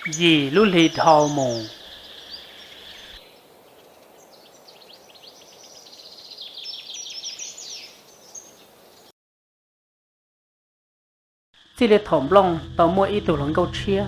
Yim lub hli dhau mus, txij li thaum Nplooj tau muaj ib tug hluas nkauj tshiab,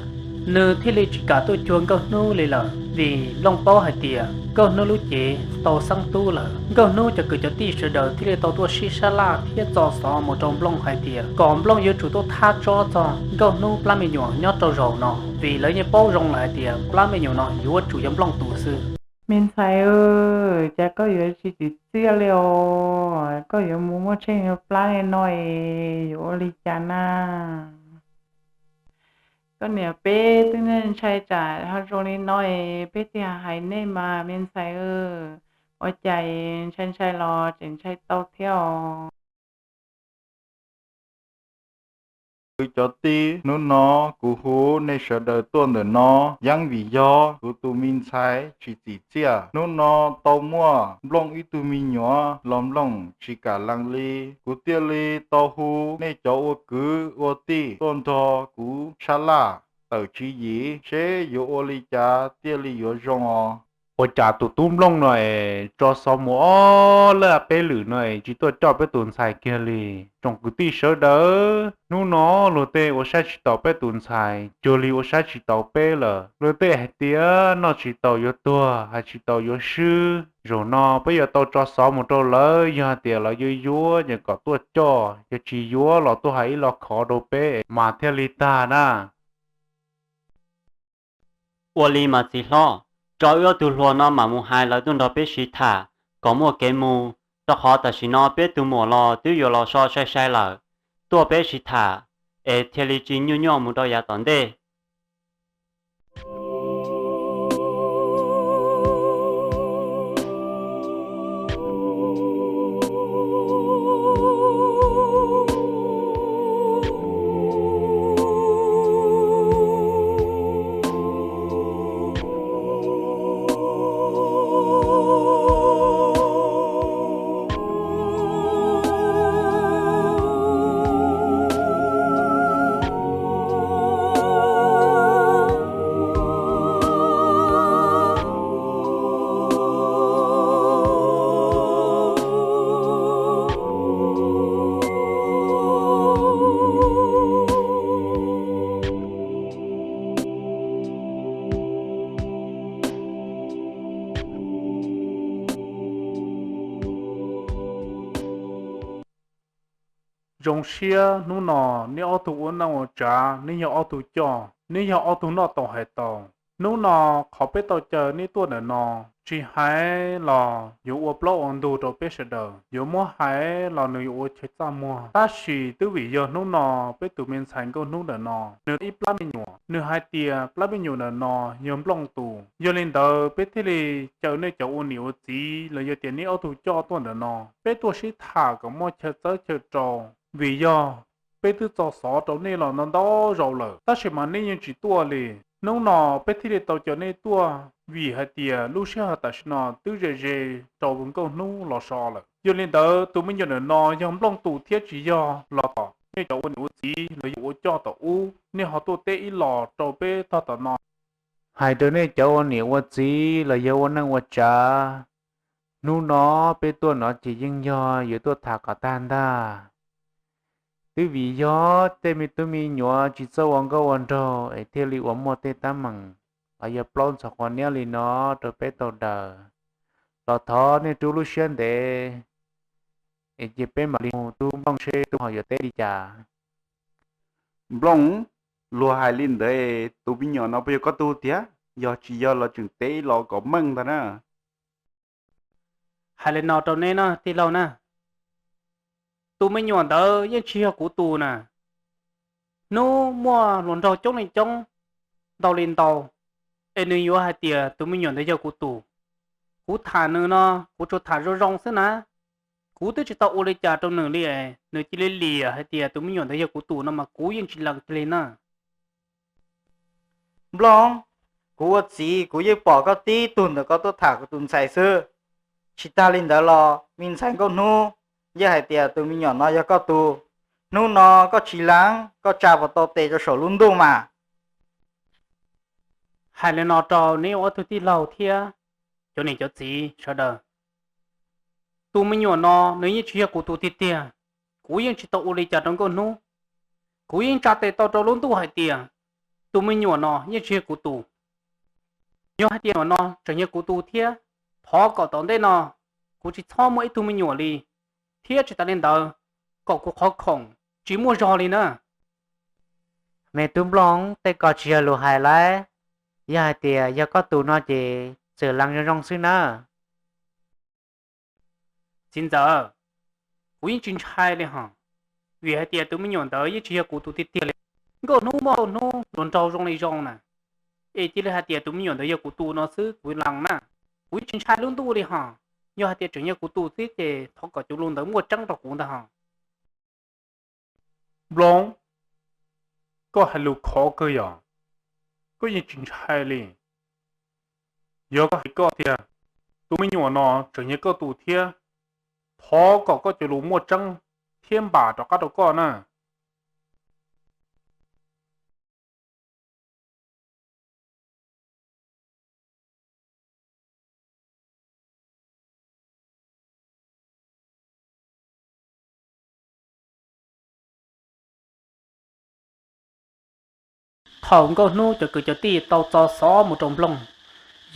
nws thiaj li tsis kam tuaj cuag Nkauj Hnub li lawm, vim Nplooj paub hais tias Nkauj Hnub lub cev tau xeeb tub lawm. Nkauj Hnub cov kwv cov tij sawv daws thiaj li tau tuaj sib sab laj thiab txo xov mus rau Nplooj hais tias kom Nplooj yuav tsum tuaj thab tsob txog Nkauj Hnub plab me nyuam nyob rau zaum no, vim lawv yeej paub zoo lawm hais tias plab me nyuam no yuav tsum yog Nplooj tus xwb. Me ntxhais, cas koj yuav tsis tsim txiaj li os? Koj yuav mus muaj tsheej yuav plab li no es yuav ua li cas na? Koj niam peb twb ntshai tsam ho zoo li no es peb thiaj hais nej mas me ntxhais. Ua cas ntshai ntshai los tseem ntshai tau thiab os? Kwv cov tij, hnub no kuv hu nej sawv daws tuaj ntawm no yeej vim yog kuv tus me ntxhais tsis tsim txiaj. Hnub no tau muaj Nplooj ib tug me nyuam los Nplooj tsis kam lees li, kuv thiaj li tau hu nej cov ua kwv ua tij tuaj nrog kuv sab laj tawm tswv yim seb yuav ua li cas thiaj li yuav zoo os. Ua cas tus tub Nplooj no es tso xov mus ob laj peb lwm no es tsis tuaj coj peb tus ntxhais kiag li? Tsoom kwv tij sawv daws, hnub no luag tej ua saib tsis taus peb tus ntxhais cuag li ua saib tsis taus peb lawm. Luag tej hais tias noj tsis taus yuav tuag, hais tsis taus yuav swb. Zaum no peb yuav tau tso xov mus rau lawv, yog hais tias lawv yuav yuav ces kom tuaj coj, yog tsis yuav los tuaj hais ib lo khov rau peb mas thiaj li tag na. Ua li mas txiv hlob, tso wb ob tug hluas no mam mus hais lawv tuaj nrog peb sib tham kom muaj kev mus, rau qhov tam sim no peb tus muam los twb yuav los so sai sai lawm. Tuaj peb sib tham es thiaj li tsis nyuaj nyuaj mus rau yav tom ntej. Zoo siab hnub no neb ob tug ua neej ua tsav, neb yog ob tug coj, neb yog ob tug noj tau hais tau. Hnub no qhov peb tau caw neb tuaj ntawm no, tsis hais los yuav ua plaub ua ntug rau peb sawv daws, yuav muab hais los nws yuav ua chaw txaj muag, tab sis twb vim yog hnub no peb tus me ntxhais Nkauj Hnub ntawm no nws ib plab me nyuam, nws hais tias plab me nyuam ntawm no yog Nplooj tus. Yog li ntawd peb thiaj li caw nej cov ua niam ua txiv los yog tias neb ob tug coj tuaj ntawm no, peb tuaj sib tham kom muaj chaw txawb chaw rau, vim yog peb twb txo xov rau nej los ntau ntau zaus lawm, tab sis mas nej yeej tsis tuaj li. Hnub no peb thiaj li tau caw nej tuaj, vim hais tias lub sij hawm tam sim no twb ze ze rau Nkauj Hnub los so lawm. Yog li ntawd tus me nyuam ntawm no yog Nplooj tus thiab tsis yog los tom nej cov ua niam ua txiv los yog ua coj tom ub, nej ho tuaj teb ib los rau peb tog tom no. Hais rau nej cov ua niam ua txiv los yog ua neej ua tsav, hnub no peb tuaj no ces yeej yog yuav tuaj tham kom tag ntag. Twb vim yog tej me tub me nyuam tsis txawj ua nkauj ua nraug es thiaj li uas muaj tej teeb meem los yog plaub ntxhov quav niab li no rau peb tau daws. Los thov nej rub lub siab ntev es cia peb mam li mus tub Nplooj seb tub ho yuav teb li cas. Nplooj, luag hais li ntawd, tus me nyuam no puas yog koj tug tiag? Yog tsis yog los tseem teb los kom meej ntag na. Hais li no rau neb na tij laug na, tus me nyuam ntawd yeej tsis yog kuv tus na. Hnub muaj hluas nraug coob li coob, ntau li ntau, es nws yuav hais tias tus me nyuam ntawd yog kuv tus. Kuv tham nws no, kuv tsuas tham zoo zoo xwb na. Kuv twb tsis tau ua li cas rau nws li es nws cia li liam hais tias tus me nyuam ntawd yog kuv tus no mas kuv yeej tsis lees kiag li na. Nplooj, kuv ua txiv kuv yeej pom koj tib tug ntawm koj tuaj tham kuv tus ntxhais xwb. Tsis tag li ntawd los me ntxhais Nkauj Hnub yeej hais tias tus me nyuam no yog koj tus. Hnub no koj tsis lees, koj tsa puas tau tes rau saum lub ntuj mas. Hais li no rau neb ob tug tij laug thiab cov niam cov txiv sawv daws, tus me nyuam no nws yeej tsis yog kuv tus tiag tiag. Kuv yeej tsis tau ua li cas rau Nkauj Hnub. Kuv yeej tsa tes tau rau lub ntuj hais tias tus me nyuam no yeej tsis yog kuv tus. Yog hais tias no tseem yog kuv tus thiab, thov kom tom ntej no kuv tsis txhob muaj ib tug me nyuam li, thiab tsis tas li ntawd kom kuv qhov khoom tsis muaj zog li na. Me tub Nplooj, tej ko tsis yog lus hais lawm. Yog hais tias yog koj tus no ces txawm lees zoo zoo xwb nawb. Txiv ntxawm, kuv yeej tsis ntshai li hos, vim hais tias tus me nyuam ntawd yeej tsis yog kuv tus tiag tiag li. Nkauj Hnub muaj Nkauj Hnub hluas nraug zoo li zoo na, es cia li hais tias tus me nyuam ntawd yog kuv tus no xwb kuv lees na. Kuv yeej tsis ntshai lub ntuj li hos. Yog hais tias tseem yog kuv tus xwb ces thov kom cov lus ntawd muaj tseeb rau kuv ntag hos. Nplooj, koj hais lus khov kawg yog, koj yeej tsis ntshai li. Yog koj hais koj tiag, tus me nyuam no tseem yog koj tus thiab, thov kom koj cov lus muaj tseeb thiab npam rov qab rau koj na. Thaum Nkauj Hnub cov kwv cov tij tau txo xov mus rau Nplooj,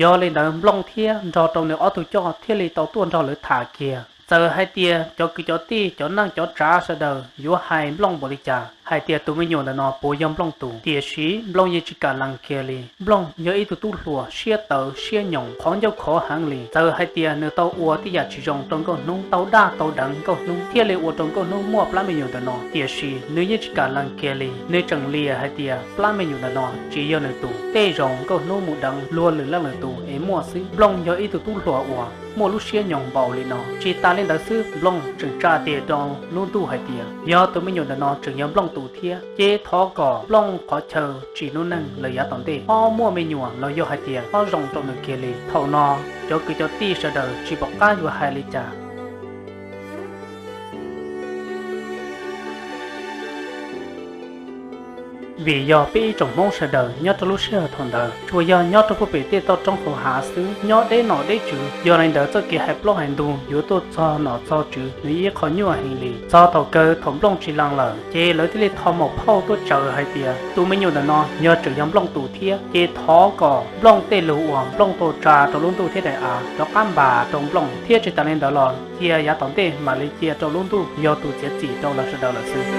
yog li ntawd Nplooj thiab nrog rau nws ob tug coj thiaj li tau tuaj nrog lawv tham kiag. Txawm hais tias cov kwv cov tij cov neej cov tsav sawv daws yuav hais Nplooj npaum li cas, hais tias tus me nyuam ntawm no puas yog Nplooj tus, tiam sis Nplooj yeej tsis kam lees kiag li. Nplooj yog ib tug tub hluas siab tawv siab nyoos, qhov ncauj khov heev li. Txawm hais tias nws tau ua tej yam tsis zoo rau Nkauj Hnub, tau daj tau deev Nkauj Hnub thiaj li ua rau Nkauj Hnub muaj plab me nyuam ntawm no, tiam sis nws yeej tsis kam lees kiag li. Nws tseem liam hais tias plab me nyuam ntawm no tsis yog nws tus. Tej zaum Nkauj Hnub mus deev luag lwm leej lwm tus es muaj xwb. Nplooj yog ib tug tub hluas uas muaj lub siab nyoos npaum li no. Tsis tas li ntawd xwb, Nplooj tseem tsa tes rau lub ntuj hais tias yog tus me nyuam ntawm no tseem yog Nplooj tus thiab, ces thov kom Nplooj qhov chaw tsim lub neej lawm yav tom ntej txhob muaj me nyuam los yog hais tias txhob zoo rau nws kiag li. Thaum no cov kwv cov tij sawv daws tsis pom qab yuav hais li cas. Vim yog peb ib tsoom Hmoob sawv daws nyob rau lub sij hawm thaum ntawd tsuas yog nyob rau puag pem tej toj roob hauv hav xwb, nyob deb nom deb tswv. Yog li ntawd txoj kev hais plaub hais ntug yuav tuaj txog nom txog tswv nws ib qho nyuaj heev li. Txog thaum kawg thaum Nplooj tsis lees lawm, ces lawv thiaj li tho maum phauj tuaj tsaws hais tias tus me nyuam ntawm no yog tseem yog Nplooj tus thiab, ces thov kom Nplooj tej lus uas Nplooj tau tsa rau lub ntuj thiab daim av rov qab npam rau Nplooj, thiab tsis tas li ntawd los cia yav tom ntej mam li cia rau lub ntuj yog tus txiav txim rau lawv sawv daws lawm xwb.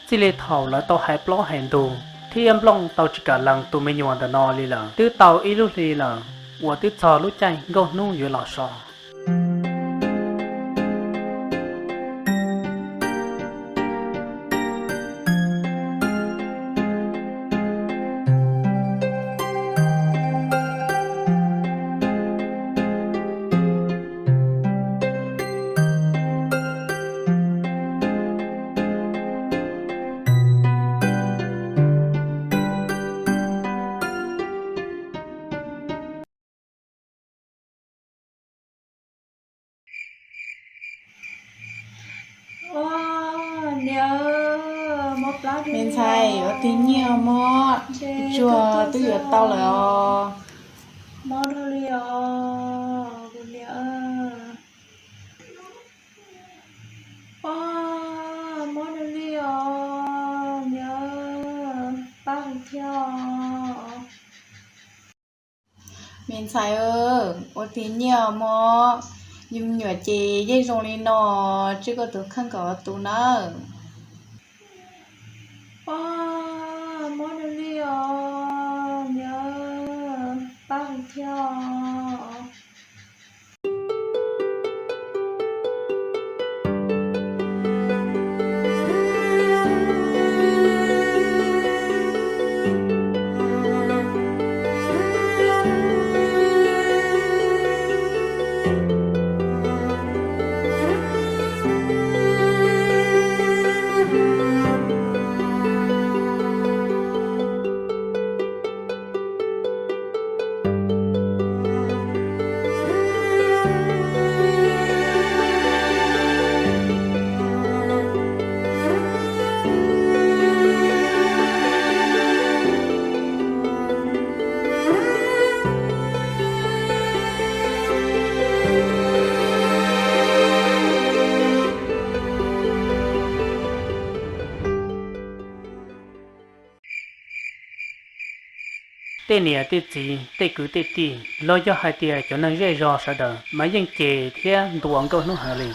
Txij li thaum lawv tau hais plaub hais ntug thiab Nplooj tau tsis kam lees tus me nyuam ntawm no li lawm, twb tau ib lub hli lawm uas twb txog lub caij Nkauj Hnub yuav los so. Me ntxhais, ua tig nyiaj mob, tsuag twb yuav tau lawm os. Mob dhau li os kuv niam. Mob dhau li os niam, pab kuv thiab os. Me ntxhais, ua tig nyiaj mob, yus me nyuam ces yeej zoo li no, tswj koj tus kheej kom tus nawb. Mob dhau li os niam, pab kuv thiab os. Tej niam tej txiv, tej kwv tej tij, los yog hais tias cov neeg zej zog sawv daws mas yeej cem thiab ntuas Nkauj Hnub heev li.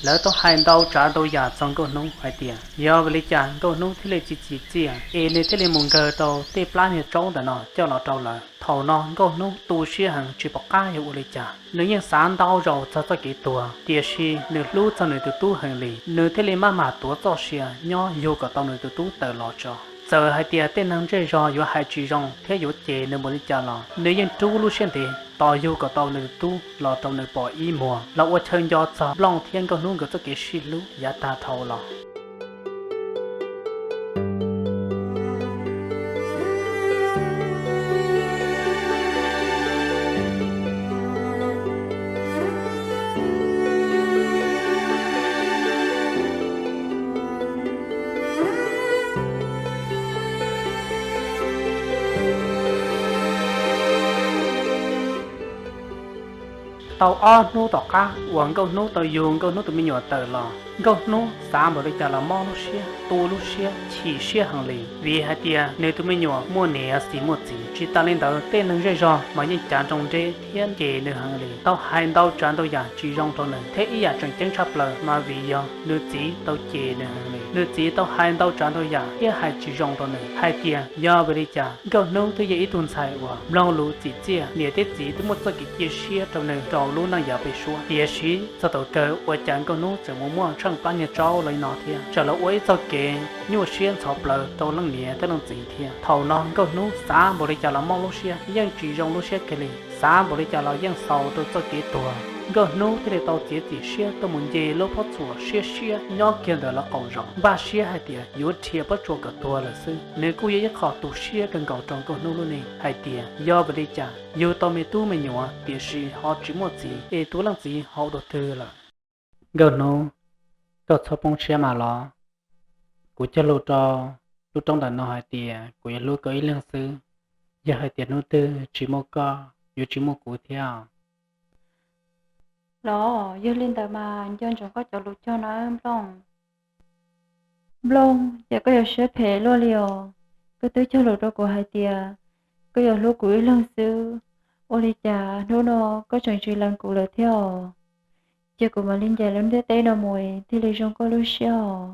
Lawv tau hais ntau tsav ntau yam txog Nkauj Hnub hais tias yog vim li cas Nkauj Hnub thiaj li tsis txim txiaj es nws thiaj li mus nkag tau tej plab niag tsaub ntawm no coj los rau lawv. Thaum no Nkauj Hnub tu siab heev tsis pom qab yuav ua li cas. Nws yeej xav ntau zaus txog txoj kev tuag, tiam sis nws hlub txog nws tus tub heev li, nws thiaj li maj mam tuav txoj sia nyob yug kom tau nws tus tub tawm los tso. Txawm hais tias tej neeg zej zog yuav hais tsis zoo thiab yuav cem nws npaum li cas los nws yeej rub lub siab ntev tos yug kom tau nws tus tub los rau nws pom ib muag, los ua chaw nco txog Nplooj thiab Nkauj Hnub nkawd txoj kev sib hlub yav tag dhau los. Tau ob hnub tom qab uas Nkauj Hnub tau yug Nkauj Hnub tus me nyuam tawm los, Nkauj Hnub xav npaum li cas los mob lub siab, tu lub siab, chim siab heev li, vim hais tias nws tus me nyuam muaj niam txiv muaj txiv. Tsis tas li ntawd, tej neeg zej zog mas yeej cav nroo nreb thiab cem nws heev li, tau hais ntau tsav ntau yam tsis zoo rau nws, thiab ib yam tseem ceeb tshaj plaws mas vim yog nws txiv tau cem nws heev li. Nws txiv tau hais ntau tsav ntau yam thiab hais tsis zoo rau nws hais tias yog vim li cas Nkauj Hnub twb yog ib tug ntxhais uas mloog lus txim txiaj, niam thiab txiv twb muaj txoj kev cia siab rau nws rau lub neej yav pem suab, tiam sis txog thaum kawg ua cas Nkauj Hnub tseem mus muaj tsheej plab niag tsaub los li no thiab, txawm los ua ib txoj kev nyuaj siab ntxhov plaws rau leej niam thiab leej txiv thiab. Thaum no Nkauj Hnub xav npaum li cas los mob lub siab, yeej tsis zoo lub siab kiag li, xav npaum li cas los yeej xaus rau txoj kev tuag. Nkauj Hnub thiaj li tau txiav txim siab tuaj mus nce lub pob tsuas siab siab nyob kiag ntawm lawv qaum zos, npaj siab hais tias yuav dhia pob tsuas kom tuag lawm xwb. Nws kuj yog ib qho tu siab kawg nkaus rau Nkauj Hnub lub neej hais tias yog vim li cas yug tau me tub me nyuam tiam sis ho tsis muaj txiv, es tus leej txiv ho ua dua twg lawm. Nkauj Hnub, koj txhob poob siab mas los. Kuv cog lus rau lub roob ntawm no hais tias kuv yuav hlub koj ib leeg xwb. Yog hais tias hnub twg tsis muaj koj, yuav tsis muaj kuv thiab. Los yog li ntawd mas nco ntsoov koj cov lus cog na Nplooj. Nplooj, cas koj yuav siab phem luaj li os? Koj twb cog lus rau kuv hais tias koj yuav hlub kuv ib leeg xwb, ua li cas hnub no koj tseem tsis lees kuv lawm thiab os? Cia kuv mam li ncaim lub ntiaj teb no mus thiaj li zoo koj lub siab os.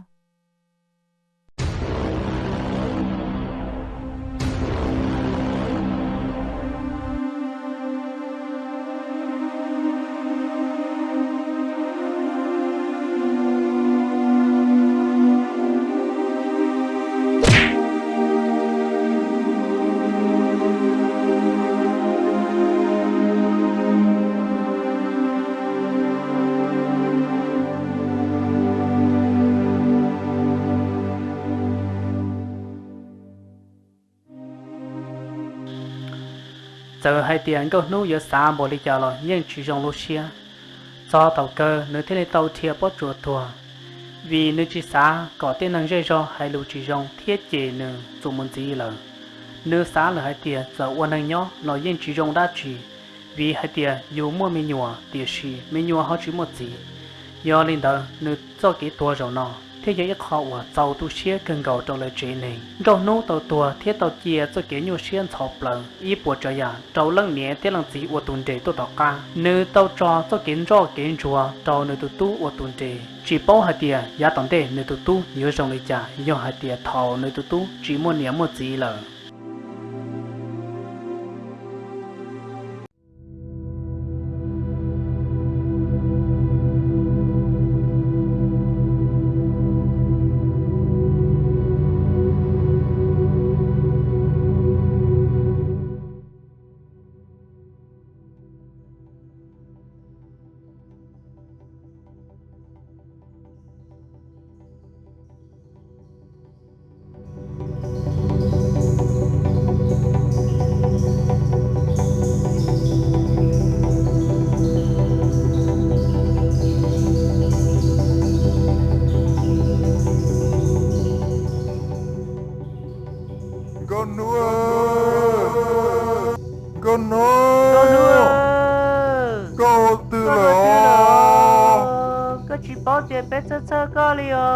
Txawm hais tias Nkauj Hnub yuav xav npaum li cas los yeej tsis zoo lub siab. Txog thaum kawg nws thiaj li tau dhia pob tsuas tuag, vim nws tsis xav kom tej neeg zej zog hais lus tsis zoo thiab cem nws txuas mus ntxiv lawm. Nws xav lawm hais tias txawm ua neeg nyob los yeej tsis zoo dab tsi, vim hais tias yus muaj me nyuam tiam sis me nyuam ho tsis muaj txiv. Yog li ntawd nws txoj kev tuag zaum no thiaj yog ib qho uas txaus tu siab kawg nkaus rau lawv tsev neeg. Nkauj Hnub tau tuag thiab tau cia txoj kev nyuaj siab ntxhov plaws ib puas tsav yam rau leej niam thiab leej txiv ua tus nres tuaj tom qab. Nws tau tso txoj kev ntsoj kev ntsuag rau nws tus tub ua tus nres, tsis paub hais tias yav tom ntej nws tus tub yuav zoo li cas yog hais tias thaum nws tus tub tsis muaj niam muaj txiv lawm. Nkauj Hnub, Nkauj Hnub, koj ua twg lawm os? Koj tsis paub tias peb txhawj txhawj koj li os.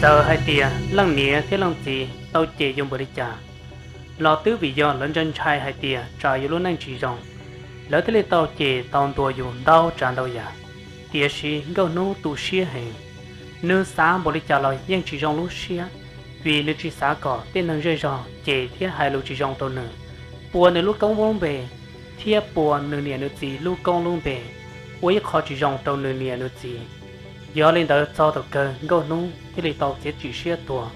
Txawm hais tias leej niam thiab leej txiv tau cem yus npaum li cas los twb vim yog lawv ntshai ntshai hais tias tsam yus lub neej tsis zoo, lawv thiaj li tau cem tau ntuas yus ntau tsav ntau yam. Tiam sis Nkauj Hnub tu siab heev, nws xav npaum li cas los yeej tsis zoo lub siab, vim nws tsis xav kom tej neeg zej zog cem thiab hais lus tsis zoo rau nws, puas nws lub koob lub npe, thiab puas nws niam nws txiv lub koob lub npe, ua ib qho tsis zoo rau nws niam nws txiv. Yog li ntawd txog thaum kawg Nkauj Hnub thiaj li tau txiav txim siab tuag.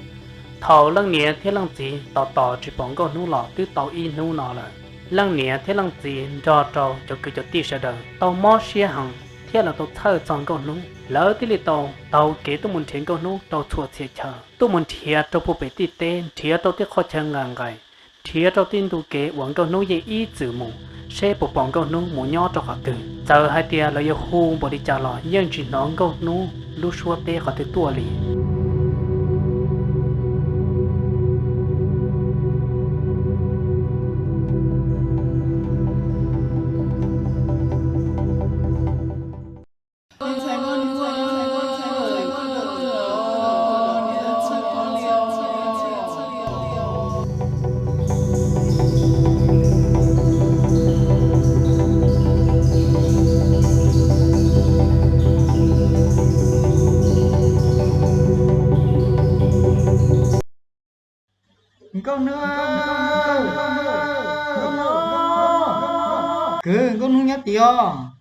Thaum leej niam thiab leej txiv tos tos tsis pom Nkauj Hnub los twb tau ib hnub no lawm, leej niam thiab leej txiv nrog rau cov kwv cov tij sawv daws tau mob siab heev thiab lawv tau txhawj txog Nkauj Hnub. Lawv thiaj li tau taug kev tuaj mus nrhiav Nkauj Hnub rau txhua txhia chaw, tuaj mus nrhiav rau puag pem tej teb, nrhiav rau tej qhov chaw nqaim nqaim, nrhiav rau tej ntu kev uas Nkauj Hnub yeej ib txwm mus, seb puas pom Nkauj Hnub mus nyob rau qhov twg. Txawm hais tias lawv yuav hu npaum li cas los yeej tsis hnov Nkauj Hnub lub suab teb qhov twg tuaj li. Nkauj Hnub, Nkauj Hnub, kwv, Nkauj Hnub nyob tim os.